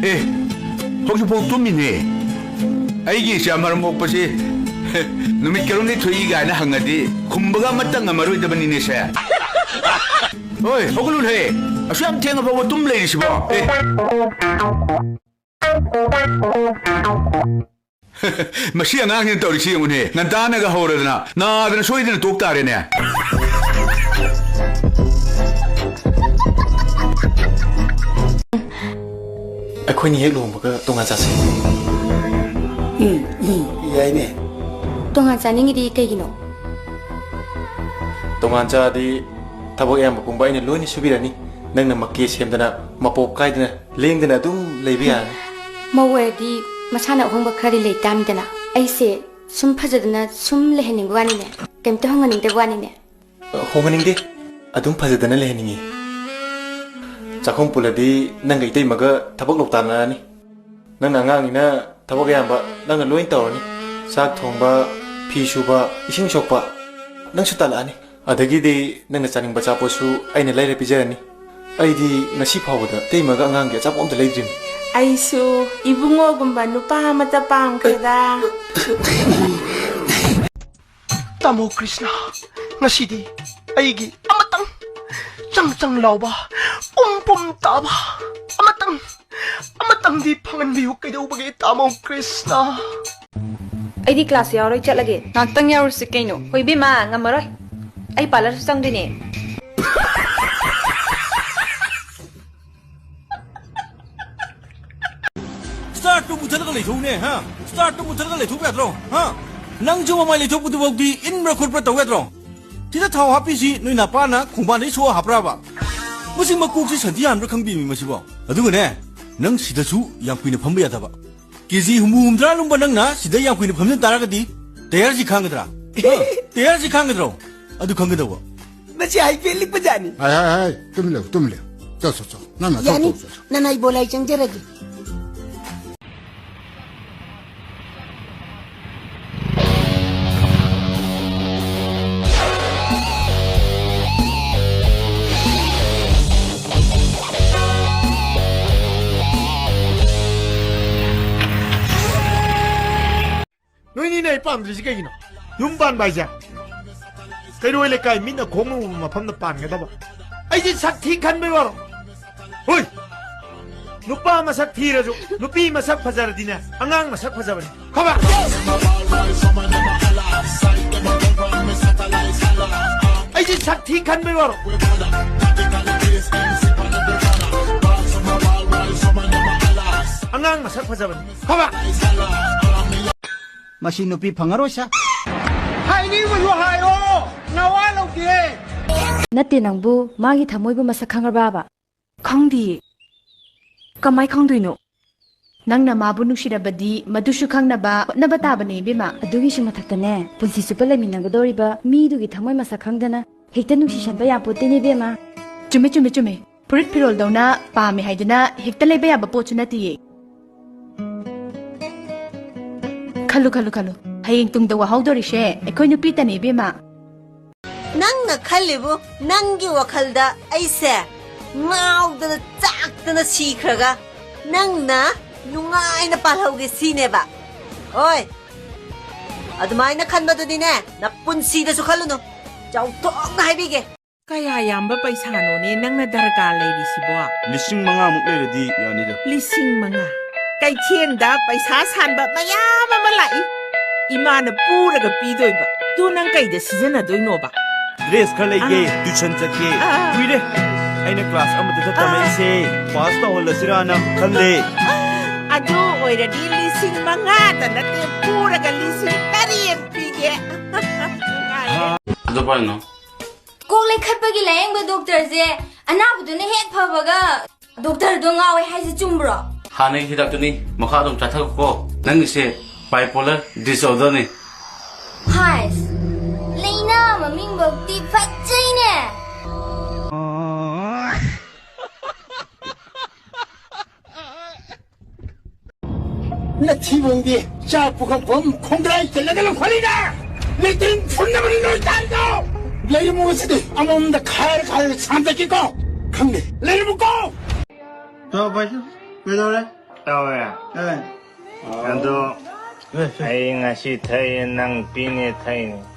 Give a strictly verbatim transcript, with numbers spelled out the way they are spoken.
ꯑꯦ, ꯍꯧꯖꯤꯛꯐꯥꯎ ꯇꯨꯝꯃꯤꯅꯦ꯫ ꯑꯩꯒꯤ ꯏꯆꯥ ꯃꯔꯝ ꯃꯣꯛꯄꯁꯤ ꯅꯨꯃꯤꯠ ꯀꯌꯥꯔꯣꯝꯗꯒꯤ ꯊꯣꯛꯏ ꯀꯥꯏꯅ ꯍꯪꯉꯗꯤ ꯈꯨꯝꯕꯒ ꯑꯃꯠꯇ ꯉꯝꯃꯔꯣꯏꯗꯕꯅꯤꯅꯦ ꯁꯦ꯫ ꯍꯣꯏ, ꯍꯧꯒꯠꯂꯨꯅꯦ꯫ ꯑꯁꯨꯛ ꯌꯥꯝ ꯊꯦꯡꯉ ꯐꯥꯎꯕ ꯇꯨꯝ ꯂꯩꯔꯤꯁꯤꯕꯣ? ꯑꯦ꯫ ꯃꯁꯤ ꯑꯉꯥꯡꯁꯤꯅ ꯇꯧꯔꯤꯁꯤ ꯌꯦꯡꯉꯨꯅꯦ꯫ ꯉꯟꯇꯥꯅꯒ ꯍꯧꯔꯗꯅ, ꯅꯥꯗꯅ ꯁꯣꯏꯗꯅ ꯇꯣꯛ ꯇꯥꯔꯦꯅꯦ꯫ ꯑꯩꯈꯣꯏꯅꯤ ꯍꯦꯛ ꯂꯨꯍꯣꯡꯕꯒ ꯇꯣꯉꯥꯟ ꯆꯥꯁꯤ꯫ ꯎꯝ, ꯎꯝ, ꯌꯥꯏꯅꯦ꯫ ꯇꯣꯉꯥꯟ ꯆꯥꯅꯤꯡꯉꯤꯗꯤ ꯀꯩꯒꯤꯅꯣ? ꯇꯣꯉꯥꯟ ꯆꯥꯗꯤ ꯊꯕꯛ ꯑꯌꯥꯝꯕ ꯄꯨꯝꯕ ꯑꯩꯅ ꯂꯣꯏꯅ ꯁꯨꯕꯤꯔꯅꯤ꯫ ꯅꯪꯅ ꯃꯀꯦ ꯁꯦꯝꯗꯅ, ꯃꯄꯣꯞ ꯀꯥꯏꯗꯅ, ꯂꯦꯡꯗꯅ ꯑꯗꯨꯝ ꯂꯩꯕ ꯌꯥꯔꯅꯤ꯫ ꯃꯧ ꯑꯣꯏꯔꯗꯤ ꯃꯁꯥꯅ ꯑꯍꯣꯡꯕ ꯈꯔꯗꯤ ꯂꯩ ꯇꯥꯕꯅꯤꯗꯅ꯫ ꯑꯩꯁꯦ ꯁꯨꯝ ꯐꯖꯗꯅ ꯁꯨꯝ ꯂꯩꯍꯟꯅꯤꯡꯕ ꯋꯥꯅꯤꯅꯦ꯫ ꯀꯩꯝꯇ ꯍꯣꯡꯍꯟꯅꯤꯡꯗꯕ ꯋꯥꯅꯤꯅꯦ꯫ ꯍꯣꯡꯍꯟꯅꯤꯡꯗꯦ꯫ ꯑꯗꯨꯝ ꯐꯖꯗꯅ ꯂꯩꯍꯟꯅꯤꯡꯉꯤ꯫ ꯆꯥꯛꯈꯨꯝ ꯄꯨꯜꯂꯗꯤ ꯅꯪꯒ ꯏꯇꯩꯃꯒ ꯊꯕꯛ ꯂꯧ ꯇꯥꯟꯅꯔꯅꯤ꯫ ꯅꯪꯅ ꯑꯉꯥꯡꯅꯤꯅ ꯊꯕꯛ ꯑꯌꯥꯝꯕ ꯅꯪꯅ ꯂꯣꯏ ꯇꯧꯔꯅꯤ꯫ ꯆꯥꯛ ꯊꯣꯡꯕ, ꯐꯤ ꯁꯨꯕ, ꯏꯁꯤꯡ ꯁꯣꯛꯄ ꯅꯪꯁꯨ ꯇꯥꯜꯂꯛꯑꯅꯤ꯫ ꯑꯗꯒꯤꯗꯤ ꯅꯪꯅ ꯆꯥꯅꯤꯡꯕ ꯑꯆꯥꯄꯣꯠꯁꯨ ꯑꯩꯅ ꯂꯩꯔ ꯄꯤꯖꯔꯅꯤ꯫ ꯑꯩꯗꯤ ꯉꯁꯤ ꯐꯥꯎꯕꯗ ꯏꯇꯩꯃꯒ ꯑꯉꯥꯡꯒꯤ ꯑꯆꯥꯄꯣꯠ ꯑꯝꯇ ꯂꯩꯗ꯭ꯔꯤꯕꯅꯤ꯫ ꯑꯩꯁꯨ ꯏꯕꯨꯡꯉꯣꯒꯨꯝꯕ ꯅꯨꯄꯥ ꯑꯃꯠꯇ ꯄꯥꯝꯈ꯭ꯔꯦꯗ꯫ ꯇꯥꯃꯣ ꯀ꯭ꯔꯤꯁꯅ, ꯉꯁꯤꯗꯤ ꯑꯩꯒꯤ ꯑꯃꯇꯪ ꯆꯪ ꯆꯪ ꯂꯥꯎꯕ, ꯄꯨꯝ ꯄꯨꯝ ꯇꯥꯕ ꯑꯃꯇꯪ, ꯑꯃꯇꯪꯗꯤ ꯐꯪꯍꯟꯕꯤꯌꯨ꯫ ꯀꯩꯗꯧꯕꯒꯦ ꯇꯥꯃꯣ ꯀ꯭ꯔꯤꯁꯅ? ꯑꯩꯗꯤ ꯀ꯭ꯂꯥꯁ ꯌꯥꯎꯔꯣꯏ, ꯆꯠꯂꯒꯦ꯫ ꯉꯥꯛꯇꯪ ꯌꯥꯎꯔꯨꯁꯤ ꯀꯩꯅꯣ꯫ ꯍꯣꯏ ꯏꯕꯦꯝꯃ, ꯉꯝꯃꯔꯣꯏ꯫ ꯑꯩ ꯄꯥꯔꯂꯔꯁꯨ ꯆꯪꯗꯣꯏꯅꯦ꯫ ꯁ꯭ꯇꯥꯔꯠꯇꯨ ꯃꯨꯊꯠꯂꯒ ꯂꯩꯊꯣꯛꯎꯅꯦ, ꯍꯥ? ꯁ꯭ꯇꯥꯔꯠꯇꯨ ꯃꯨꯊꯠꯂꯒ ꯂꯩꯊꯣꯛꯄ ꯌꯥꯗ꯭ꯔꯣ, ꯍꯥ? ꯅꯪꯁꯨ ꯃꯃꯥꯏ ꯂꯩꯊꯣꯛꯄꯗꯨꯐꯥꯎꯗꯤ ꯏꯟꯕ꯭ꯔꯥ ꯈꯣꯠꯄ꯭ꯔꯥ ꯇꯧ ꯌꯥꯗ꯭ꯔꯣ? ꯁꯤꯗ ꯊꯥꯎ ꯍꯥꯞꯄꯤꯁꯤ ꯅꯣꯏ ꯅꯄꯥꯅ ꯈꯣꯡꯕꯥꯟꯗꯩ ꯁꯣꯛꯑ ꯍꯥꯞꯄ꯭ꯔꯥꯕ? ꯃꯁꯤ ꯃꯀꯣꯛꯁꯤ ꯁꯟꯊꯤ ꯍꯥꯟꯕ꯭ꯔꯥ ꯈꯪꯗꯦꯃꯤ ꯃꯁꯤꯕꯣ꯫ ꯑꯗꯨꯒꯅꯦ, ꯅꯪ ꯁꯤꯗꯁꯨ ꯌꯥꯝ ꯀꯨꯏꯅ ꯐꯝꯕ ꯌꯥꯗꯕ꯫ ꯀꯦꯖꯤ ꯍꯨꯝꯐꯨ ꯍꯨꯝꯗ꯭ꯔꯥ ꯂꯨꯝꯕ ꯅꯪꯅ ꯁꯤꯗ ꯌꯥꯝ ꯀꯨꯏꯅ ꯐꯝꯖꯤꯟ ꯇꯥꯔꯒꯗꯤ ꯇꯌꯥꯔꯁꯤ ꯈꯥꯡꯒꯗ꯭ꯔꯥ? ꯍꯥ? ꯇꯌꯥꯔꯁꯤ ꯈꯥꯡꯒꯗ꯭ꯔꯣ? ꯑꯗꯨ ꯈꯪꯒꯗꯧꯕ꯫ ꯃꯁꯤ ꯍꯥꯏꯐꯦꯠ ꯂꯤꯛꯄ ꯖꯥꯠꯅꯤ꯫ ꯍꯥꯏ, ꯍꯥꯏ, ꯍꯥꯏ, ꯇꯨꯃꯤꯟ ꯂꯩꯌꯨ, ꯇꯨꯃꯤꯟ ꯂꯩꯌꯨ꯫ ꯆꯣ, ꯆꯣ, ꯆꯣ, ꯅꯪ ꯅꯊꯧ ꯌꯥꯅꯤ, ꯇꯧ, ꯆꯣ, ꯆꯣ꯫ ꯅꯅꯥꯏ ꯕꯣꯂꯥꯏ ꯆꯪꯖꯔꯒꯦ꯫ ꯑꯩ ꯄꯥꯝꯗ꯭ꯔꯤꯁꯤ ꯀꯩꯒꯤꯅꯣ? ꯌꯨꯝ ꯄꯥꯟꯕ ꯍꯥꯏꯁꯦ ꯀꯩꯔꯣꯏ ꯂꯩꯀꯥꯏ ꯃꯤꯠꯅ ꯈꯣꯡꯅ ꯎꯕ ꯃꯐꯝꯗ ꯄꯥꯟꯒꯗꯕ꯫ ꯑꯩꯁꯦ ꯁꯛ ꯊꯤ ꯈꯟꯕꯩ ꯋꯥꯔꯣ? ꯍꯣꯏ, ꯅꯨꯄꯥ ꯃꯁꯛ ꯊꯤꯔꯁꯨ ꯅꯨꯄꯤ ꯃꯁꯛ ꯐꯖꯔꯗꯤꯅꯦ, ꯑꯉꯥꯡ ꯃꯁꯛ ꯐꯖꯕꯅꯤ꯫ ꯈꯪꯉꯕ? ꯑꯩꯁꯦ ꯁꯛ ꯊꯤ ꯈꯟꯕꯩ ꯋꯥꯔꯣ? ꯑꯉꯥꯡ ꯃꯁꯛ ꯐꯖꯕꯅꯤ꯫ ꯈꯪꯉꯕ? ꯃꯁꯤ ꯅꯨꯄꯤ ꯐꯪꯉꯔꯣꯏ ꯁꯥ꯫ ꯍꯥꯏꯅꯤꯡꯕꯁꯨ ꯍꯥꯏꯔꯣ, ꯅꯋꯥ ꯂꯧꯗꯦ꯫ ꯅꯠꯇꯦ, ꯅꯪꯕꯨ ꯃꯥꯒꯤ ꯊꯃꯣꯏꯕꯨ ꯃꯁꯛ ꯈꯪꯉꯕ꯭ꯔꯥꯕ? ꯈꯪꯗꯤꯌꯦ꯫ ꯀꯃꯥꯏ ꯈꯪꯗꯣꯏꯅꯣ? ꯅꯪꯅ ꯃꯥꯕꯨ ꯅꯨꯡꯁꯤꯔꯕꯗꯤ ꯃꯗꯨꯁꯨ ꯈꯪꯅꯕ ꯍꯣꯠꯅꯕ ꯇꯥꯕꯅꯦ, ꯏꯕꯦꯝꯃ꯫ ꯑꯗꯨꯒꯤꯁꯨ ꯃꯊꯛꯇꯅꯦ, ꯄꯨꯟꯁꯤ ꯆꯨꯞꯄ ꯂꯩꯃꯤꯟꯅꯒꯗꯧꯔꯤꯕ ꯃꯤꯗꯨꯒꯤ ꯊꯃꯣꯏ ꯃꯁꯛ ꯈꯪꯗꯅ ꯍꯦꯛꯇ ꯅꯨꯡꯁꯤꯁꯟꯕ ꯌꯥꯄꯣꯠꯇꯦꯅꯦ, ꯏꯕꯦꯝꯃ꯫ ꯆꯨꯝꯃꯦ, ꯆꯨꯝꯃꯦ, ꯆꯨꯝꯃꯦ꯫ ꯐꯨꯔꯤꯠ ꯐꯤꯔꯣꯜꯗꯧꯅ ꯄꯥꯝꯃꯦ ꯍꯥꯏꯗꯨꯅ ꯍꯦꯛꯇ ꯂꯩꯕ ꯌꯥꯕ ꯄꯣꯠꯁꯨ ꯅꯠꯇꯤꯌꯦ꯫ ꯈꯜꯂꯨ, ꯈꯜꯂꯨ, ꯈꯜꯂꯨ꯫ ꯍꯌꯦꯡ ꯇꯨꯡꯗ ꯋꯥꯍꯧꯗꯣꯔꯤꯁꯦ ꯑꯩꯈꯣꯏ ꯅꯨꯄꯤꯇꯅꯦ, ꯏꯕꯦꯝꯃ꯫ ꯅꯪꯅ ꯈꯜꯂꯤꯕꯨ, ꯅꯪꯒꯤ ꯋꯥꯈꯜꯗ ꯑꯩꯁꯦ ꯉꯥꯎꯗꯅ ꯆꯥꯛꯇꯅ ꯁꯤꯈ꯭ꯔꯒ ꯅꯪꯅ ꯅꯨꯡꯉꯥꯏꯅ ꯄꯥꯜꯍꯧꯒꯦ ꯁꯤꯅꯦꯕ? ꯍꯣꯏ, ꯑꯗꯨꯃꯥꯏꯅ ꯈꯟꯕꯗꯨꯗꯤꯅꯦ, ꯅꯄꯨꯟꯁꯤꯗꯁꯨ ꯈꯜꯂꯨꯅꯨ꯫ ꯆꯥꯎꯊꯣꯛꯅ ꯍꯥꯏꯕꯤꯒꯦ꯫ ꯀꯌꯥ ꯌꯥꯝꯕ ꯄꯩꯁꯥꯅꯣꯅꯦ ꯅꯪꯅ ꯗꯔꯀꯥꯔ ꯂꯩꯔꯤꯁꯤꯕꯣ? ꯂꯤꯁꯤꯡ ꯃꯉꯥꯃꯨꯛ ꯂꯩꯔꯗꯤ ꯌꯥꯅꯤꯗ꯫ ꯂꯤꯁꯤꯡ ꯃꯉꯥ? ꯀꯩꯊꯦꯜꯗ ꯄꯩꯁꯥ ꯁꯥꯟꯕ ꯃꯌꯥꯝ ꯑꯃ ꯂꯥꯛꯏ꯫ ꯏꯃꯥꯅ ꯄꯨꯔꯒ ꯄꯤꯗꯣꯏꯕ꯫ ꯑꯗꯨ ꯅꯪ ꯀꯩꯗ ꯁꯤꯖꯤꯟꯅꯗꯣꯏꯅꯣꯕ? ꯗ꯭ꯔꯦꯁ ꯈꯔ ꯂꯩꯒꯦ, ꯑꯥ꯫ ꯇ꯭ꯌꯨꯁꯟ ꯆꯠꯀꯦ꯫ ꯑꯥ꯫ ꯀꯨꯏꯔꯦ ꯑꯩꯅ ꯀ꯭ꯂꯥꯁ ꯑꯃꯗ ꯆꯠꯇꯕ ꯑꯥ꯫ ꯑꯩꯁꯦ꯫ ꯄꯥꯁ ꯇꯧꯍꯜꯂꯁꯤꯔꯥꯅ ꯈꯜꯂꯦ꯫ ꯑꯗꯨ ꯑꯣꯏꯔꯗꯤ ꯂꯤꯁꯤꯡ ꯃꯉꯥꯗ ꯅꯠꯇꯦ, ꯄꯨꯔꯒ ꯂꯤꯁꯤꯡ ꯇꯔꯦꯠ ꯄꯤꯒꯦ꯫ ꯅꯨꯡꯉꯥꯏꯔꯦ꯫ ꯑꯗꯨ ꯄꯥꯏꯅꯣ꯫ ꯀꯣꯛ ꯂꯩꯈꯠꯄꯒꯤ ꯂꯥꯌꯦꯡꯕ ꯗꯣꯛꯇꯔꯁꯦ ꯑꯅꯥꯕꯗꯨꯅ ꯍꯦꯛ ꯐꯕꯒ ꯗꯣꯛꯇꯔꯗꯣ ꯉꯥꯎꯋꯦ ꯍꯥꯏꯁꯦ ꯆꯨꯝꯕ꯭ꯔꯣ? ꯍꯥꯟꯅꯒꯤ ꯍꯤꯗꯥꯛꯇꯨꯅꯤ ꯃꯈꯥ ꯑꯗꯨꯝ ꯆꯥꯊꯧꯀꯣ꯫ ꯅꯪꯒꯤꯁꯦ bipolar disorderꯅꯤ꯫ ꯍꯥꯏꯁ, ꯂꯩꯅꯥ ꯃꯃꯤꯡꯐꯧꯗꯤ ꯐꯠꯖꯩꯅꯦ꯫ ꯅꯊꯤꯕꯣꯡꯗꯤ ꯆꯥꯛ ꯄꯨꯈꯝ ꯄꯨꯝ ꯈꯣꯡꯒ꯭ꯔꯥꯏ ꯆꯜꯂꯒ ꯂꯧꯈꯠꯂꯤꯗ! ꯂꯦꯇ꯭ꯔꯤꯟ ꯐꯨꯟꯅꯕꯅꯤ ꯅꯣꯏ ꯇꯥꯔꯤꯗꯣ! ꯂꯩꯔꯝꯃꯣ ꯉꯁꯤꯗꯤ ꯑꯃꯃꯝꯗ ꯈꯥꯏꯔ ꯈꯥꯏꯔꯒ ꯁꯥꯟꯗꯠꯀꯦꯀꯣ! ꯈꯪꯗꯦ, ꯂꯩꯔꯝꯃꯨꯀꯣ! ꯇꯧ, ꯕꯥꯏꯁꯨ, ꯀꯩꯗꯧꯔꯦ? ꯇꯧꯔꯦ꯫ ꯑꯦ꯫ ꯑꯗꯣ ꯑꯩ ꯉꯁꯤ ꯊꯛꯑꯦ, ꯅꯪ ꯄꯤꯅꯦ ꯊꯛꯏꯅꯦ꯫